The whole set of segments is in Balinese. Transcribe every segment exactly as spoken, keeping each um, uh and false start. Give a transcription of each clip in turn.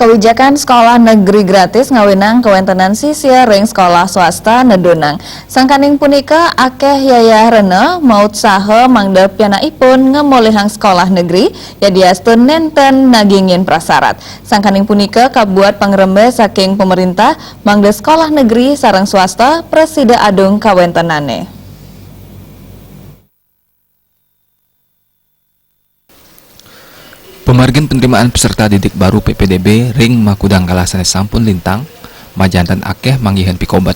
Kawijakan sekolah negeri gratis ngawinang kawéntenan sisya ring sekolah swasta nedunang. Sangkaning punika, akéh yayah rena mautsaha mangda pianakipun ngamolihang sekolah negeri, yadiastun nénten nagingin prasarat. Sangkaning punika kabuat pangrembé saking pemerintah mangda sekolah negeri sareng swasta prasida adung kawéntenané. Pamargin penerimaan peserta didik baru P P D B ring makudang galah sané sampun lintang, majanten akéh manggihin pikobet.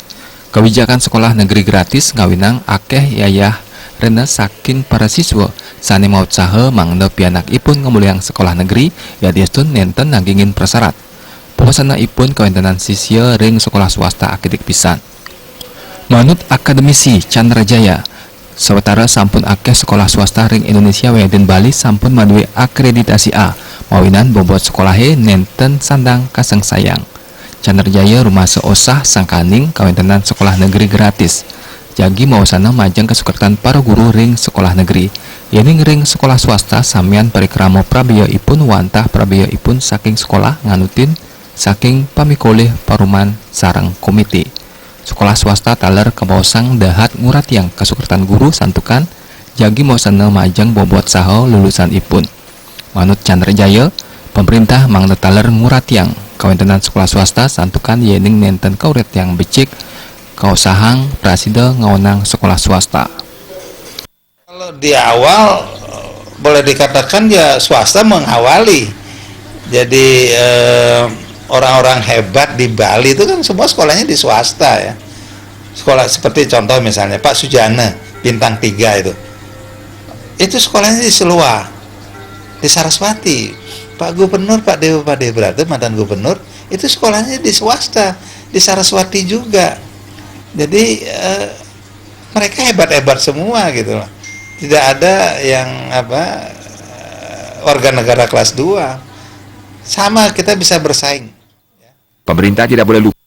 Kawijakan sekolah negeri gratis ngawinang akéh yayah rena saking para siswa sané mautsaha mangda pianakipun ngamolihang sekolah negeri, yadiastun nénten nagingin prasarat. Pawasanaipun kawéntenan sisya ring sekolah swasta akidik pisan. Manut akademisi Chandra Jaya, sawatara sampun akéh sekolah swasta ring Indonesia wiadin Bali sampun madué akreditasi A, mawinan bobot sekolahé nénten sandang kasengsayang. Chandra Jaya rumasa osah sangkaning kawéntenan sekolah negeri gratis. Jagi mawasana majeng kasukertan para guru ring sekolah negeri. Yéning ring sekolah swasta samian parikrama prabeyaipun wantah prabeyaipun saking sekolah nganutin saking pamikolih paruman sareng komiti. Sekolah swasta taler kabaosang dahat nguratiang kasukertan guru santukan jagi mawasana majeng bobot saha lulusanipun. Manut Chandra Jaya, pemerintah mangda taler nguratiang kawéntenan sekolah swasta santukan yéning nénten kauratiang becik kaosahang prasida ngaonang sekolah swasta. Kalau di awal, eh, boleh dikatakan ya swasta mengawali. Jadi, eh, orang-orang hebat di Bali itu kan semua sekolahnya di swasta ya. Sekolah seperti contoh misalnya Pak Sujana, Bintang Tiga itu. Itu sekolahnya di Seluwa, di Saraswati. Pak Gubernur, Pak Dewa Pak Debra itu mantan gubernur, itu sekolahnya di swasta, di Saraswati juga. Jadi, eh, mereka hebat-hebat semua gitu loh. Tidak ada yang apa, eh, warga negara kelas dua. Sama kita bisa bersaing. Pemerintah tidak boleh lupa.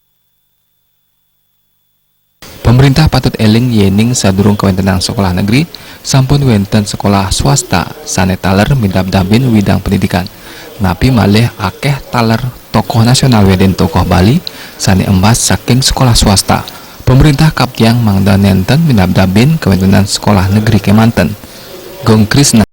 Pemerintah patut éling yéning sadurung kawéntenan sekolah negeri, sampun wénten sekolah swasta sané taler midabdabin widang pendidikan. Napi malih akéh taler tokoh nasional wiadin tokoh Bali sané embas saking sekolah swasta. Pemerintah kaptiang mangda nénten midabdabin kawéntenan sekolah negeri kémanten. Gung Krisna.